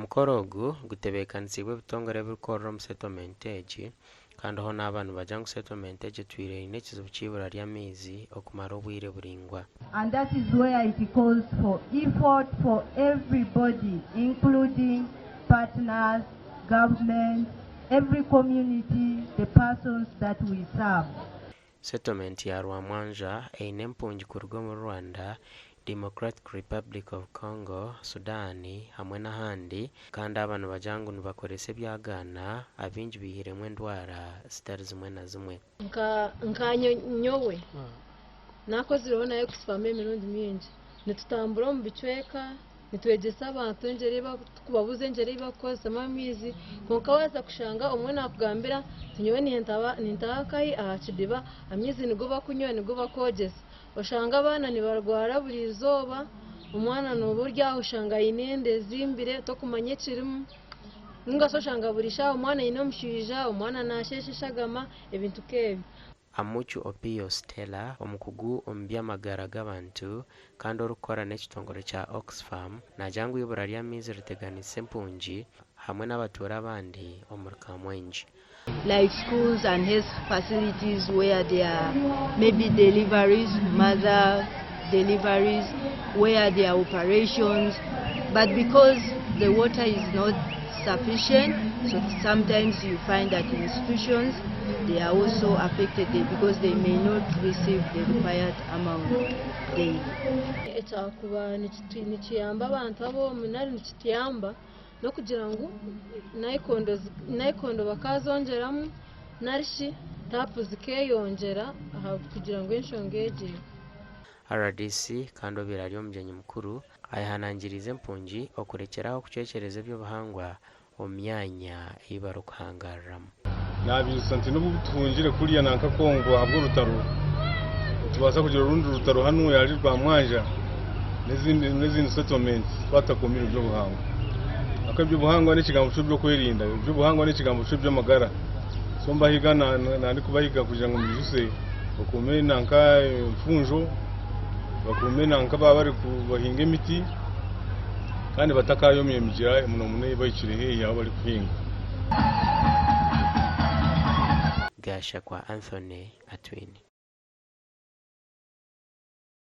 Omukoro ogu gutebeekanisiibwe ebitongore ebirikukorera omu settlement egi kandi hoona aba nibagira ngu settlement egi etwire eine ekizibu ky'eibura ry'amaizi okumara obwire buraingwa. And that is where it calls for effort for everybody including partners, government, every community, the persons that we serve. Settlement ya Rwamwanja eine empungi kuruga omuri Rwanda, Democratic Republic of Congo, Sudan hamwe n'ahandi kandi aba nibagira ngu nibakoresa ebyagaana abaingi baihiremu endwara zitari zimwe na zimwe. Nka nyowe nakozireho na Oxfam emirundi mingi, nitutambura omu bicweka Nitwegyesa abantu engyera ei turikubabuuza engyera ei barikukozesamu amaizi kwonka waaza kushanga omwe naakugambira nti nyowe nintaha nkahi aha kidiba amaizi nigo bakunywa nigo bakwogyesa. Oshanga abaana nibarwara buri izooba, omwana nooba ori aho oshanga aine enda ezimbire tokumanya ekirimu ninga shi oshanga buri shaaha omwana aine omushaija, omwana naasheesha eshagama ebintu nk'ebyo. Amuchu Opio Stella, omukugu omu by'amagara g'abantu kandi orikukora n'ekitongore kya Oxfam naagira ngu eibura ry'amaizi riteganise empungi hamwe n'abatuura abandi omuri Kamwengye. Like schools and health facilities where there are maybe deliveries, mother deliveries, where there are operations but because the water is not sufficient so sometimes you find that institutions they are also affected because they may not receive the required amount daily. Ekyakuba nikiyamba abantu ab'omu nari nikituyamba n'okugira ngu nayikondo bakaazongyeramu nari shi taapu zikeeyongyera kugira ngu enshonga egi ehwe. Rdc kandi obaire ari omugyenyi mukuru ayehanangiriize empungi okurekyera aho kucwekyereza eby'obuhangwa omu myanya ei barikuhangaariramu. Naabijutsya nti n'obu tuhungire kuriya nanka Congo ahabw'orutaro, nitubaasa kugira orundi rutaro hanuya ahari Rwamwanja n'ezindi settlements twaba tutakuumire eby'obuhangwa. Ahakuba eby'obuhangwa n'ekigambo ky'eby'okwerinda, eby'obuhangwa n'ekigambo ky'eby'amagara. So mbahiga nandikubahiga kugira ngu mbijuse bakuume nanka enfunjo, bakuume nanka baaba bari bahinge emiti kandi batakaayomya emigyera muno muno ei bahikire haihi ahu barikuhinga. Gashakwa Anthony Atwine.